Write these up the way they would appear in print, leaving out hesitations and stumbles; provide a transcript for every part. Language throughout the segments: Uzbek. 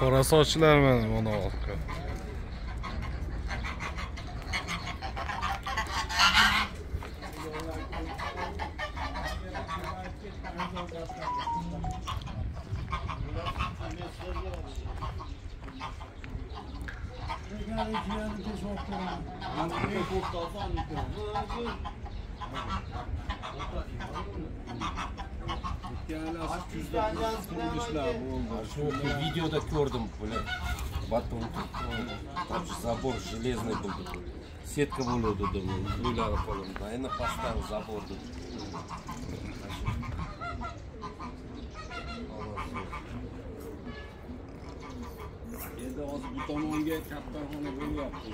Qora sochlar mana buni orqa. Видеода ko'rdim, бля. Потом там же забор железный был такой. Сетка bo'ladi dedim, o'ylab qoldim. Наверное, поставил забор dedim. Endi hozir bu tomonga kaptarxona bo'lyapti.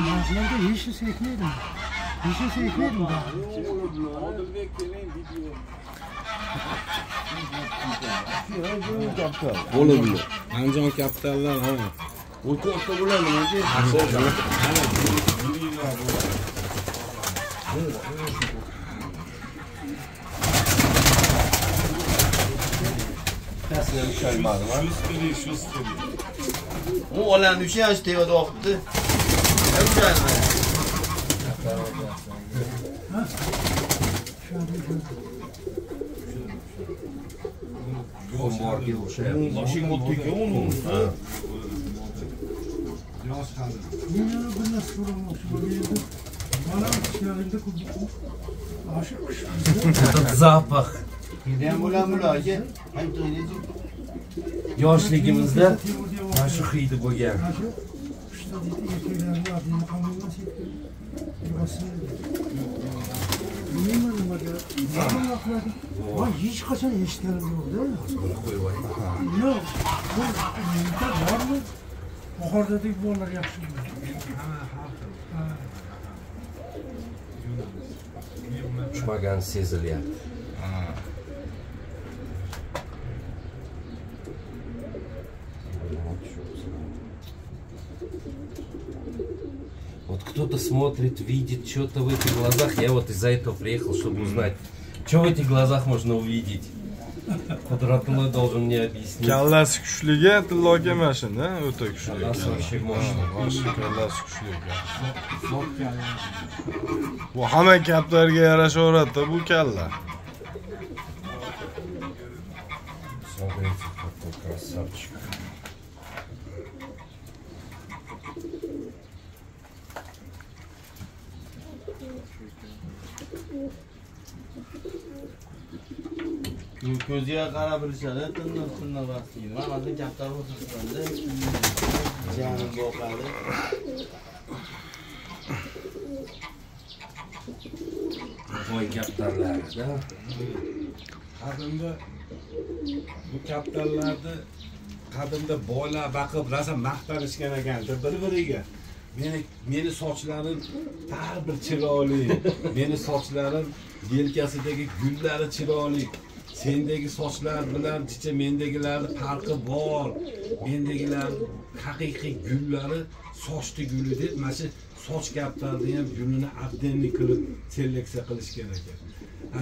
Mazlumda hech narsa ekmaydim. Hech narsa ekmaydim daha. Odilbek keling video. Bo'ladi. Andijon kaptarlar, ha. U katta bo'ladi, nima? Bittasini ham usholmadim, ha. Shu. U olani ushlash tevada oqibdi. Этот запах. Yoshligimizda mana shu hidi bo'lgan. Hech qachon eshitganim yo'q-da. Yo'q, bu bormi? Buxorodagi bolalar yaxshi biladi. Uchmagani sezilyapti. Вот кто-то смотрит, видит что-то в этих глазах. Я вот из-за этого приехал, чтобы узнать, что в этих глазах можно увидеть. Qudratullo должен мне объяснить. Kallasi kuchligi Tillo kelmashin, o'ta kuchli. Kallasi вообще мощный. Вообще kallasi kuchli ekan. Bu hamma kaptarga yarashaveradi bu kalla. Смотрите, какой красавчик. Ko'ziga qarab bilishadi, tinniq tinniq vaqtligini. Mana hozir kaptar o'tiribdi. Janim boqadi. Voy kaptarlar-da. Qadimda bu kaptarlarni qadimda bola baqib rosa maqtanishgan ekan bir-biriga. Meni sochlarim baribir chiroyli. Meni sochlarim yelkasidagi gullari chiroyli. Sendagi sochlar bilan chicha mendagilarning farqi bor. Mendagilar haqiqiy gullari sochli guli deb mana shu soch kaptarni ham gulini отдельный qilib seleksiya qilishgan ekan.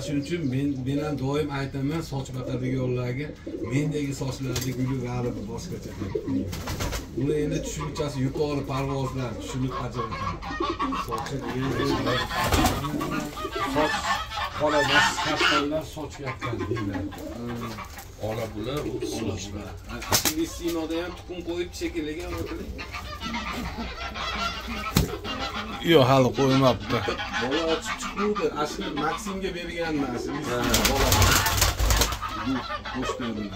Shuning uchun men ham doim aytaman soch boqadiganlarga, mendagi sochlarni guli baribir boshqacha deb. Uni endi tushunchasi yuqori parvozlar tushunib ajratadi. Sochi degan soch qola kaftanlar soch kaftan deyiladi. Ola bular u sochlar. Aslida Sinoda ham tuxum qo'yib shekilli o'tiring. Yo'q, hali qo'ymabdi. Bola ochib chiquvdi. Asli Maksimga berganman asli. Bola. Bo'sh berdim.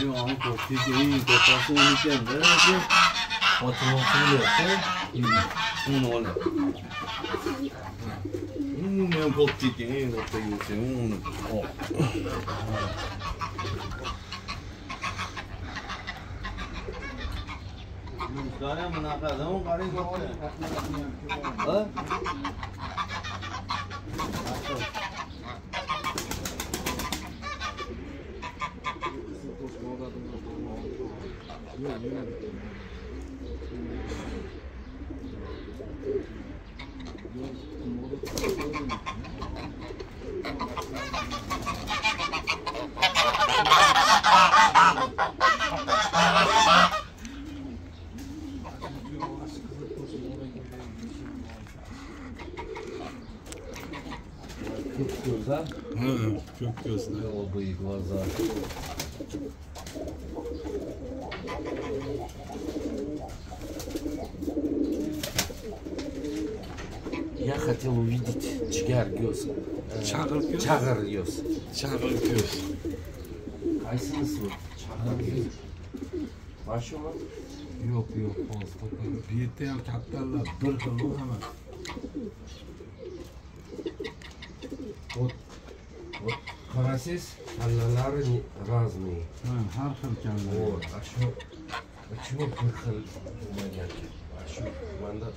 Yo'q, ko'pigi eng kattasi o'n ekanda. Ochmoqchi bo'lyapti. Uni oladi. Umuman katta ekan, eng katta yo'q, uni oq. Qarang bunaqa, qarang katta. Ha? Ko'k ko'zlar. Голубые глаза. Я хотел увидеть jigar ko'z. Chag'ir ko'z. Chag'ir ko'z. Chag'ir ko'z. Qaysinisi bu? Chag'ir ko'z. Mana shumi? Yo'q, yo'q, hozir topadi. Bu yerda ham kaptarlar bir xil hamma. Вот, вот qarasangiz, kallalari разные. Ha, har xil kalla. Вот, а shu почему bir xil bo'lmagan? A shu manda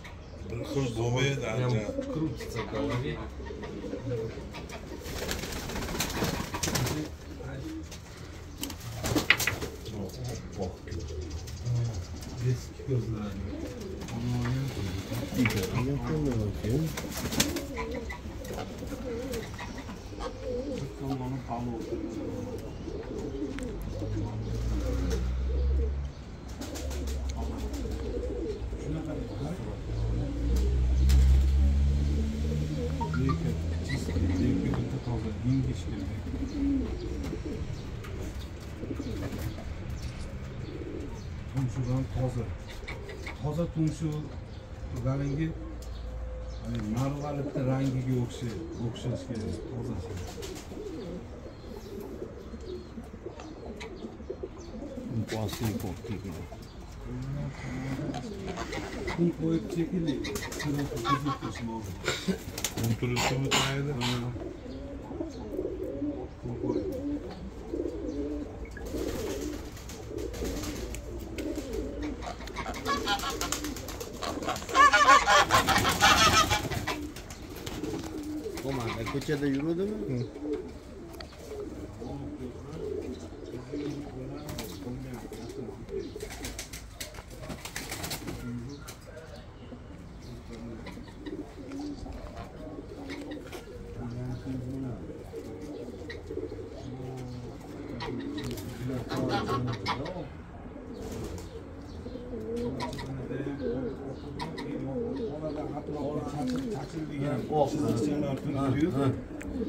bir xil bo'lmaydi ancha. Крутится в голове. Eski ko'zlari. Tumshug'dan toza. Toza tumshuq rangi marvaridni rangiga o'xshash kerak, tozasi. Tuxum qo'yib shekilli. Qizil qo'shmoq. Tuxum turibdimi tagida? Tuxum qo'yib. Komanda ko'chada yuruvdimi? Chiziqchalar turibdi-yu.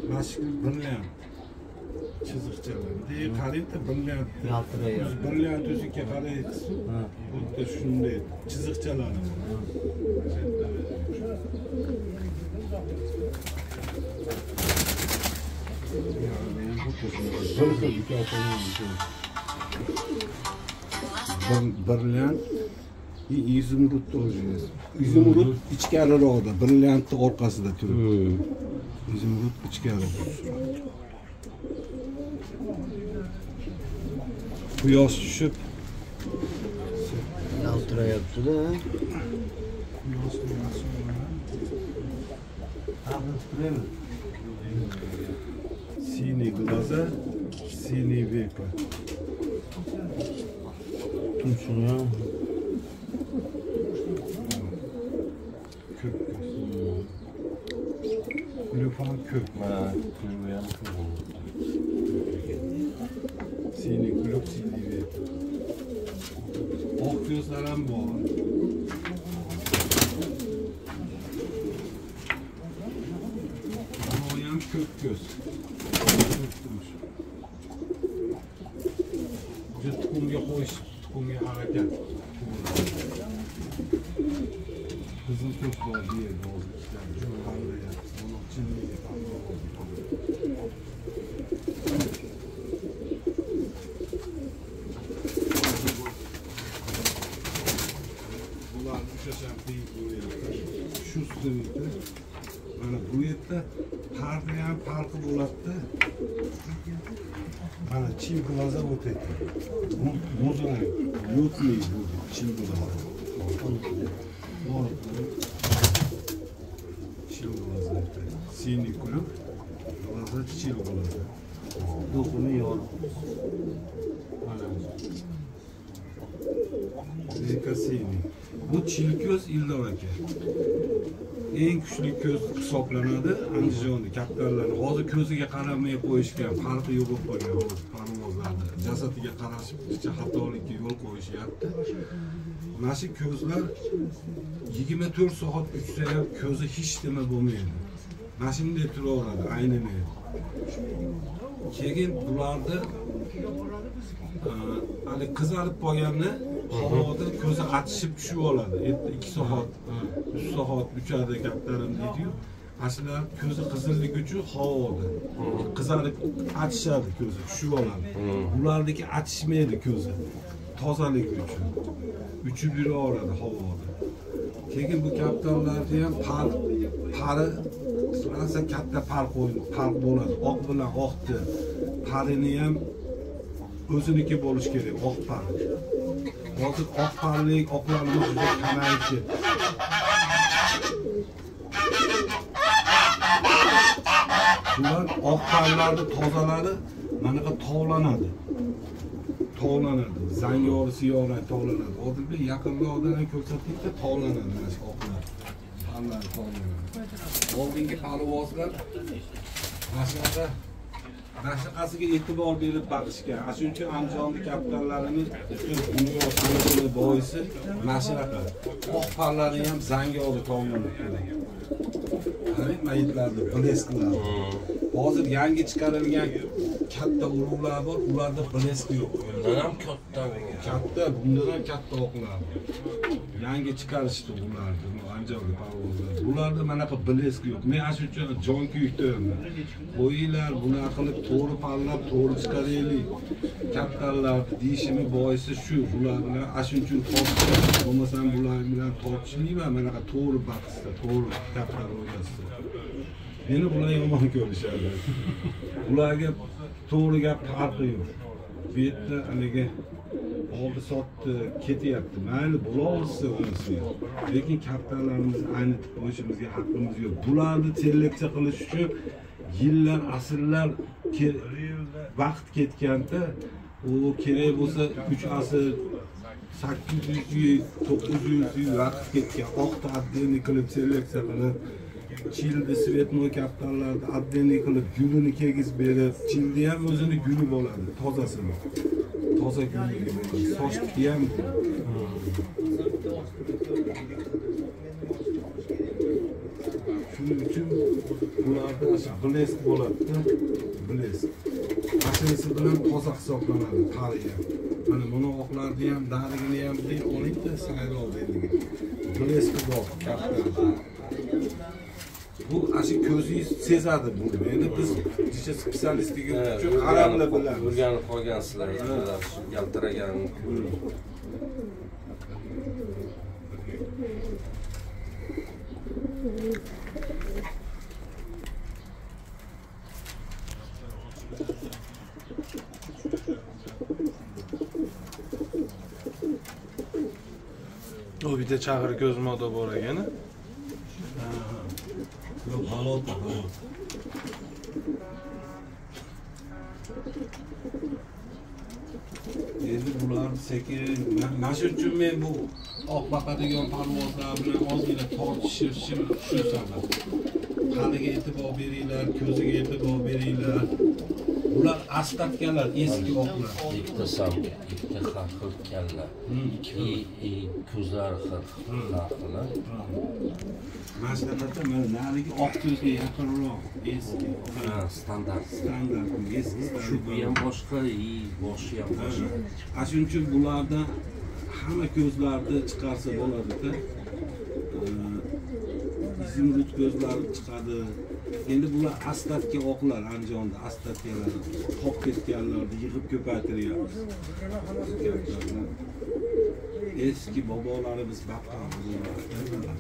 Mana shu brilliant chiziqchalar. Qarang-da brilliant. Yaltirayapti. Brilliant o'ziga qaraysiz. Xuddi shunday chiziqchalar. Brilliant и изумруд тоже есть. Изумруд ichkariroqda, brilliantning orqasida turibdi. Изумруд ichkarida turibdi. Quyosh tushib yaltirayapti-da. Синий глаза, синий века. Tumshug'i ham ko'k ko'z. Klub ham ko'p. Mana klubi ham ko'p. Siniy klub, siniy ветер. Oq ko'zlar ham bor. Bu ham ko'k ko'z. O'sha tuxumga qo'yish, tuxumga harakat. Qizil ko'k bor bu yerda hozir ishlar. Buni chinniga bularni ushlash ham qiyin bo'lyapti. Shu ustida mana bu yerda parni ham farqi bo'ladi. Mana chil глаза вот это. Muzrang, лютный будет chil глаза. Chil глаза это. Синий клюв, глаза chil глаза. Do'qini yorib. Mana. Zeka siniy. Bu chilko'z Ildor aka. Eng kuchli ko'z hisoblanadi Andijonda kaptarlarni. Hozir ko'ziga qaramay qo'yishgan, farqi yo'q bo'lib qolgan hozir parvozlarda. Jasadiga qarashib, xatolikka yo'l qo'yishyapti. Mana shu ko'zlar 24 soat uchsa ham ko'zi hech nima bo'lmaydi. Mana shunday turaveradi, aynimaydi. Keyin bularni hali qizarib qolganni havoda ko'zi achishib tushib oladi. Erta 2 soat, 3 soat uchadi kaptarim deydi-yu. Ashular ko'zi qizilligi uchun havoda qizarib achishadi, ko'zi tushib oladi. Ularniki achishmaydi ko'zi. Tozaligi uchun. Uchib yuraveradi havoda. Keyin bu kaptarlarda ham pari rosa katta farq bo'ladi. Oq bilan oqni parini ham o'ziniki bo'lish kerak, oq par. Hozir oq parlik oqlarimiz juda kamayib ketdi. Bular oq parlarni tozalari manaqa tovlanadi. Tovlanadi. Zangori, siyorang tovlanadi. Odilbek yaqinroqdan ham ko'rsatdikda tovlanadi mana shu oqlar. Parlar tovlanadi. Oldingi parvozlar mana shunaqa shunaqasiga e'tibor berib boqishgan. Shuning uchun Andijonda kaptarlarimiz butun dunyo tanishini boisi mana shunaqa. Oq parlari ham zangori tovlanib kelgan. Qarang, mayitlarni blesk qiladi. Hozir yangi chiqarilgan katta urug'lar bor, ularda blesk yo'q. Bundan ham katta, katta, bundan ham katta oqlar bor. Yangi chiqarishdi ularni, bu Andijonda parvozlar. Bularda manaqa blesk yo'q. Men shu uchun jon kuyiktirman. Qo'yinglar, bunaqa qilib to'g'ri parlab, to'g'ri chiqaraylik. Kattalar deyishimi boisi shu, ular bilan shuning uchun tortishadi. Bo'lmasam bular bilan tortishmayman, manaqa to'g'ri bahsda, to'g'ri gaplar o'rtasida. Meni bular yomon ko'rishadi. Ularga to'g'ri gap farqi yo'q. Bu yerda haligi oldi sotdi, ketyapti. Mayli, bo'laversin unisi. Lekin kaptarlarimizni aynitib qo'yishimizga haqqimiz yo'q. Bularni seleksiya qilish uchun yillar, asrlar vaqt ketganda, u kerak bo'lsa 3 asr, 800 yil, 900 yil vaqt ketgan. Oqni отдельный qilib seleksiya qilib, childi svetnoy kaptarlarni отдельный qilib, gulini kegizib berib, childi ham o'zini guli bo'ladi, tozasini. Toza gulligi bo'ladi. Sochniki ham shuning uchun bularda blesk bo'ladi-da, blesk. Ashinisi bilan toza hisoblanadi pari ham. Mana buni oqlarni ham, darigini ham oling-da, sayrov deydigan. Bleski bor kaptar. Bu ashi ko'zingiz sezadi buni. Endi biz jicha spetsialistligi uchun qarabla bilamiz. O'rganib qolgansizlar, yaltiraganini ko'rib. O bitta chaqir ko'z moda bor ekan. Yo'q, halol, halol. Endi bular Bular sekin, mana shuning uchun men bu oq baqadigan parvozlar bilan ozgina tortishishim shu sabab. Qaniga e'tibor beringlar, ko'ziga e'tibor beringlar. Bular astatkalar, eski oqlar. Ikkita samka, ikkita har xil kalla. Ko'zlari har xil. Mana shunaqa mana narigi oq ko'zga yaqinroq, eski. Ha, standart. Standart, eski. Shu bu ham boshqa, boshi ham boshqa. Ana shuning uchun bulardan hamma ko'zlarni chiqarsa bo'ladi-da. Izumrud ko'zlari chiqadi. Endi bular astatga oqlar, Andijonda astatkalar, qolib ketganlarni yig'ib ko'paytiryapmiz. Eski bobolarimiz baqqan bular.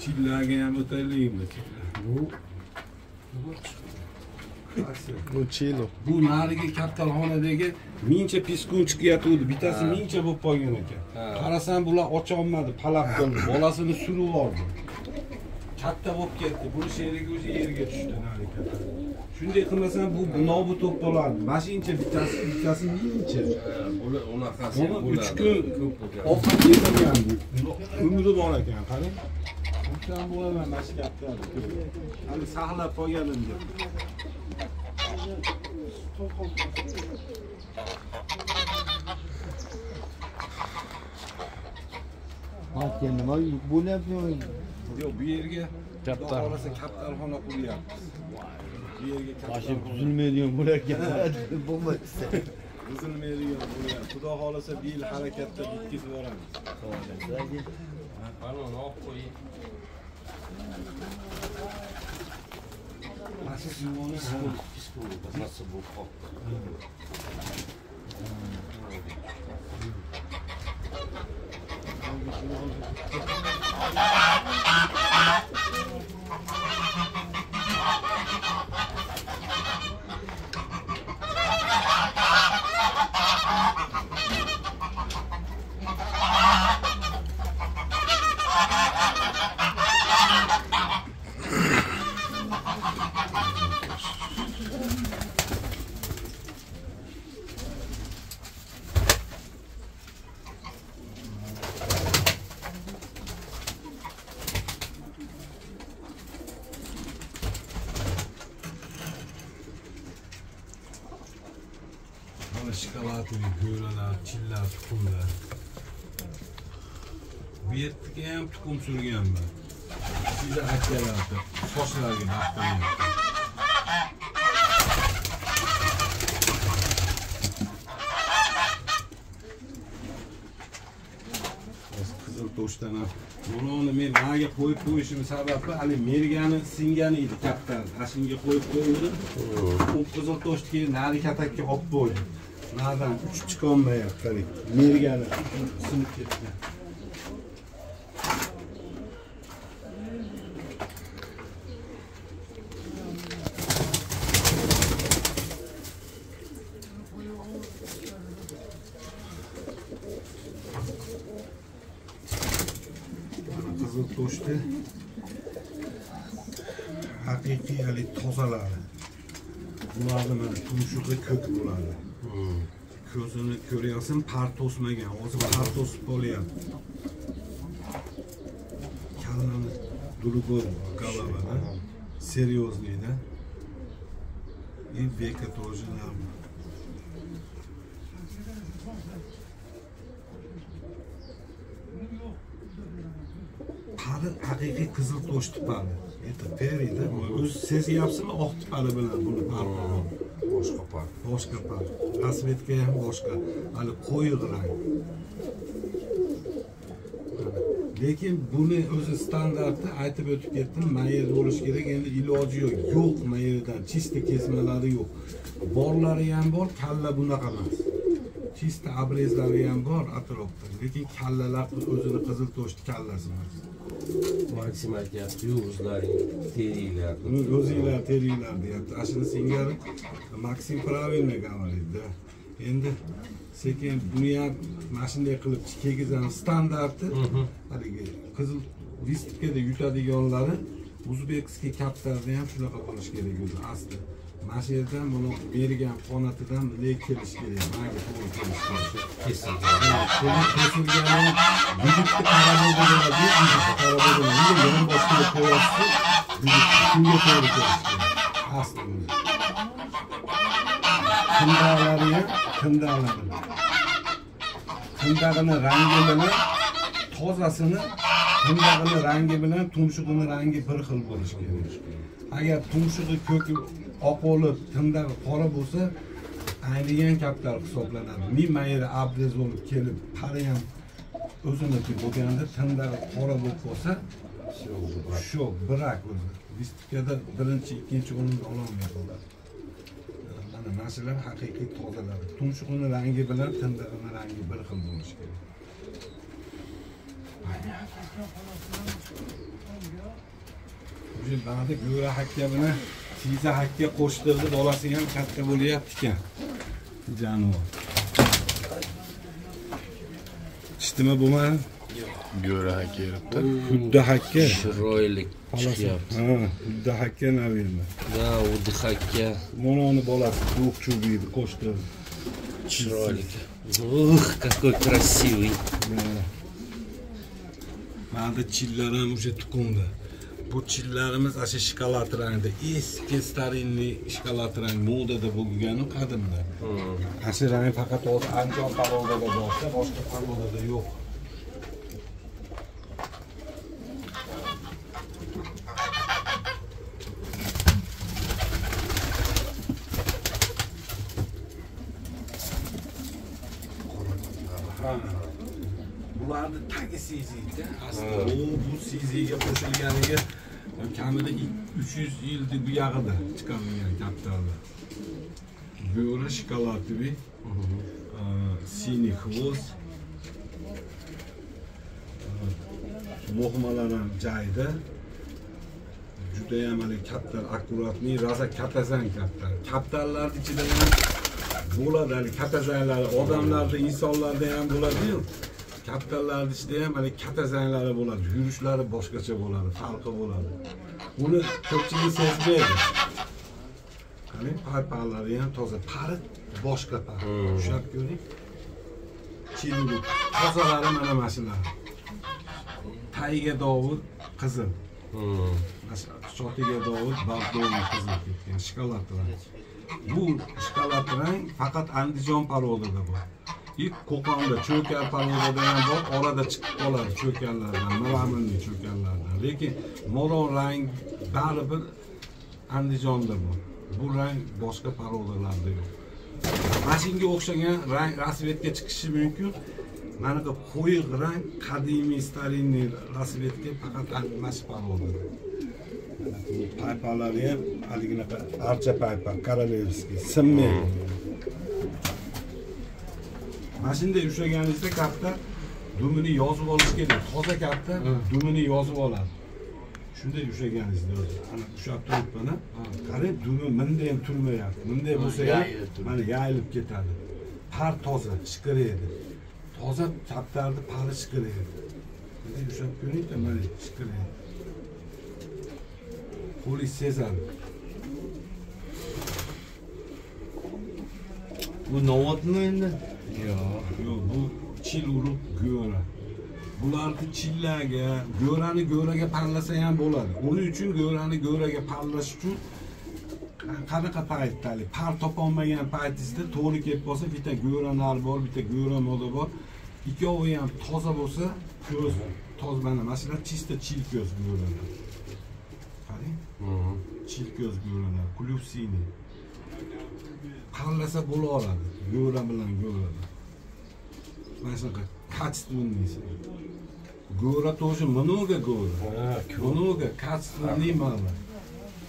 Chillarga ham o'taylikmi? Bu Bu chilo. Bu narigi kaptarxonadagi mingcha piskun chiqayotgandi. Bittasi mingcha bo'lib qolgan ekan. Qarasam bular ocha olmadi, palab qildi. Bolasini surib yubordi. Katta bo'lib ketdi. Buni sherigi o'zi yerga tushdi narigi katta. Shunday qilmasam bu nobud bo'lib qolardi. Mashincha bittasi, bittasi mingcha. Bular unaqasi bo'ladi. 3 kun ovqat yedirgan bu. Umri bor ekan, qarang. Xursand bo'laman mana shu gaplarni. Hali saqlab qolganim deb. Aka nima bo'lyapti? Yo'q, bu yerga kaptarxona, kaptarxona quryapmiz. Bu yerga kaptarxona buzilmaydigan bo'lar ekan. Bo'lmaydi. Buzilmaydigan bo'lyapti. Xudo xolasa bu yil harakatda bitkizib yuboramiz. Mana uni olib qo'ying. Nasıl bu qopti? Şokoladli go'ralar, chillar, tuxumlar. Bu yerga ham tuxum surganman. Sizlar akalarni sochlarga maqtayman. Qizil toshdan ham buni men maga qo'yib qo'yishim sababi hali mergani singani edi katta. Ashunga qo'yib qo'ydim. U qizil toshni keyin nari katakka olib qo'ydim. Naridan uchib chiqa olmayapti, qarang. Mergani sinib ketgan. Qizil toshni haqiqiy hali tozalari. Bularni mana tumshug'i ko'k bo'ladi. Ko'zini ko'ryapsan, par to'smagan. Hozir par to'sib qolyapti. Kallani другой голова, да? Серьезный, да? И века тоже нормально. Pari haqiqiy qizil to'shni pari. Это peri, да? O'zi sezyapsizmi, oq pari bilan buni farqi bor. Boshqa par. Boshqa par. Rasvetga ham boshqa. Hali qo'yiq rang. Lekin buni o'zi standarti aytib o'tib ketdim, mayer bo'lish kerak, endi iloji yo'q. Yo'q mayerdan, chista kesmalari yo'q. Borlari ham bor, kalla bunaqa emas. Chista abrezlari ham bor atrofda, lekin kallalar o'zini qizil to'shni kallasi emas. Maksim aytyapti-yu, o'zlaring teringlar. O'zinglar teringlar deyapti. Ashuni singari Maksim правильно говорит, да. Endi sekin buni ham mana shunday qilib kiygizamiz standarti. Haligi qizil vistkada yutadiganlari uzbekskiy kaptarni ham shunaqa bo'lish kerak o'zi asli. Mana shu yerdan buni bergan qonatidan bunday kelish kerak. Manga to'g'ri kelish kerak. Kesilgan. Kesilgani yigitni qarab bo'ladi, yigitni qarab bo'ladi. Nega yon boshqa qo'yasiz? Shunga to'g'ri kelish kerak. Asli o'zi. Tindaqlari ham, tindaqlari. Tindag'ini rangi bilan tozasini, tindag'ini rangi bilan tumshug'ini rangi bir xil bo'lishi kerak. Agar tumshug'i ko'k oq bo'lib, tindag'i qora bo'lsa, aynigan kaptar hisoblanadi. Ming mayri abrez bo'lib kelib, pari ham o'ziniki bo'lganda tindag'i qora bo'lib qolsa, shu brak o'zi. Vistikada birinchi, ikkinchi o'rinni ololmay qoladi. Mana mashalar haqiqiy tozalari. Tumshug'ini rangi bilan tindag'ini rangi bir xil bo'lishi kerak. O'sha ba'da go'ra hakka bilan tiza hakka qo'shtirdi, bolasi ham katta bo'lyapti ekan. Jonivor. Tushdimi bo'lmadi? Go'ra hakka yeribdi. Xuddi hakka. Chiroyli chiqyapti. Ha, xuddi hakka naverma. Da, xuddi hakka. Mononi bolasi o'qchuviydi, qo'shtirdi. Chiroyli. Ух, какой красивый. Mana chillar ham o'sha tuxumda. Bu chillarimiz asha shokolad rangda, eski starinli shokolad rang modada bo'lgani qadimda. Asha rang faqat hozir Andijon parodada borsa, boshqa parodada yo'q. Bularni tagi siziydi. Aslida bu siziga qo'shilganiga kamida 300 yildi bu yog'ida chiqarilgan kaptarlar. Go'ra shokoladli, синий хвост. Luqmalar ham joyida. Juda ham hali kaptar akkuratniy, rosa katazan kaptar. Kaptarlar ichida ham bo'ladi hali katazanlari, odamlarda, insonlarda ham bo'ladi-yu. Kaptarlarning ichida ham hali katazanlari bo'ladi, yurishlari boshqacha bo'ladi, farqi bo'ladi. Buni ko'pchilik sezmaydi. Qarang, parpalari ham toza, pari boshqa par. Ushlab ko'ring. Chilli tozalari mana mashular. Tagiga dovul qizil. Shotiga dovul bordoviy qizil ketgan shokolad rang. Bu shokolad rang faqat Andijon parodida bor. İlk Qo'qonda cho'kar parodada ham bor, orada chiqib qoladi cho'karlardan, mramorli cho'karlardan. Lekin moron rang baribir Andijonda bor. Bu rang boshqa parodalarda yo'q. Mana shunga o'xshagan rang rasvetga chiqishi mumkin. Manaqa qo'yiq rang qadimiy starinniy rasvetga faqat mana shu parodada. Paypalari ham haliginaqa archa paypa, korolevskiy, sinmaydi. Mana shunday ushlaganingizda kaptar dumini yozib olish kerak. Toza kaptar dumini yozib oladi. Shunday ushlaganingizda o'zi ana ushlab turibman. Qarang, dumi bunday ham turmayapti. Bunday bo'lsa ham mana yayilib ketadi. Par toza, shiqiraydi. Toza kaptarni pari shiqiraydi. Bunday ushlab ko'ring-da, mana shiqiraydi. Qo'lingiz sezadi. Bu novotmi endi? Yo'q, yo'q, bu chil urib go'ra. Bularni chillarga, go'rani go'raga parlasa ham bo'ladi. Uning uchun go'rani go'raga parlash uchun qanaqa paytda, par topolmagan paytingizda to'g'ri kelib qolsa, bitta go'ra nar bor, bitta go'ra moda bor. Ikkovi ham toza bo'lsa, ko'z toza mana shular chista chil ko'z go'ralar. Qarang. Chil ko'z go'ralar, klyupsini. Parlasa bo'la oladi, go'ra bilan go'ralar. Mana shunaqa качественный. Go'ra тоже много go'ra. Много качественный мало.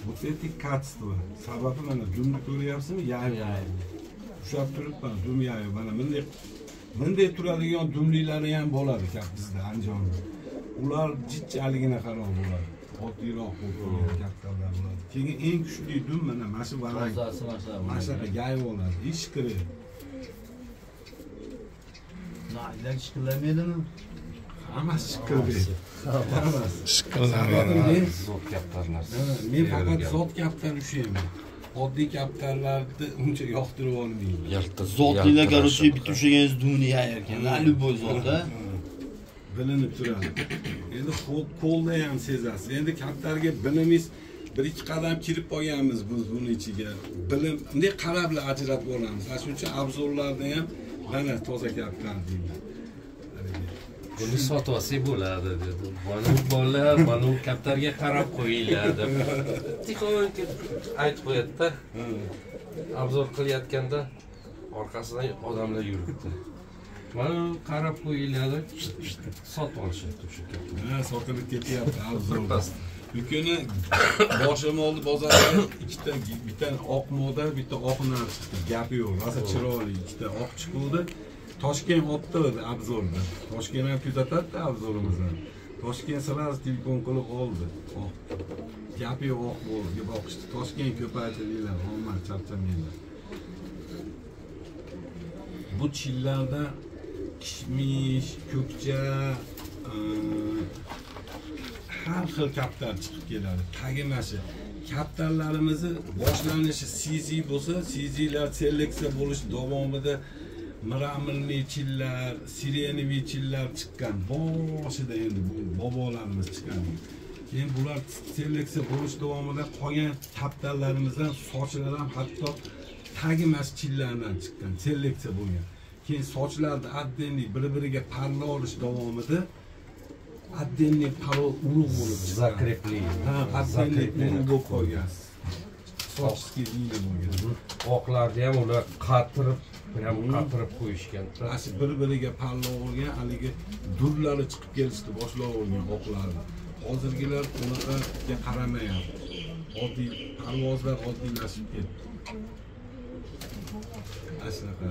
Вот эти качества. Sababi mana dumni ko'ryapsizmi? Yayib. Ushlab turibman, dum yayib. Mana bunday bunday turadigan dumlilari ham bo'ladi bizda Andijonda. Ular jichchaligina qarab bo'ladi. Oddiyroq bo'lgan kaptarlar bo'ladi. Keyin eng kuchli dum mana shu varang. Mana shunaqa yayib oladi. Ish kiradi. Naylar chiqillamadimi? Hammasi chiqildi. Hammasi. Shiqillamaydi. Zot kaptarlar. Men faqat zot kaptar ushlayman. Oddiy kaptarlarni uncha yoqtirib olmayman. Zotlilar, короче, bitta ushlaganingiz dunyo ekan. Любой zot, ha? Bilinib turadi. Endi qo'lda ham sezasiz. Endi kaptarga bilimingiz bir ikki qadam kirib qolganmiz biz buni ichiga. Bilim, bunday qarabla ajratib olamiz. Ana shuning uchun obzorlarda ham mana toza kaptar deyman. Buni sotib olsak bo'ladi dedi. Mana bola, mana kaptarga qarab qo'yinglar deb. Tixonka aytib qo'yadi-da. Obzor qilayotganda orqasidan odamlar yuribdi. Mana qarab qo'yinglar deb sotib olishyapti o'sha kaptarni. Ha, sotilib ketyapti obzorda. Yukini boshim oldi bozorda ikkita, bitta oq moda, bitta oq narx chiqdi. Gapi yo'q, rosa chiroyli ikkita oq chiquvdi. Toshkent otdi obzorda. Toshkent ham kuzatadi obzorimizni. Toshkent sразу telefon qilib oldi. Oq. Gapi yo'q, oq bo'ldi, boqishdi. Toshkent ko'paytiringlar, omad charchamanglar. Bu chillarda kishmish, ko'kcha, har xil kaptar chiqib keladi. Tagi mana shu kaptarlarimizni boshlanishi sizi bo'lsa, sizilar seleksiya bo'lish davomida mramorli chillar, sireneviy chillar chiqqan. Boshida endi bu bobolarimiz chiqqan. Keyin bular seleksiya bo'lish davomida qolgan kaptarlarimizdan sochlar ham hatto tagi mas chillardan chiqqan, seleksiya bo'lgan. Keyin sochlarni отдельный bir-biriga parla olish davomida отдельный parol urug' bo'lib chiqqan. Закрепление. Ha, отдельный urug' bo'lib qolgan. Sochski liniya bo'lgan. Oqlarni ham ular qatirib, prям qatirib qo'yishgan. Ana shu bir-biriga parla olgan, haligi durlari chiqib kelishdi, boshlab olgan oqlarni. Hozirgilar unaqaga qaramayapti. Oddiy parvozlar oddiylashib ketdi. Ana shunaqa.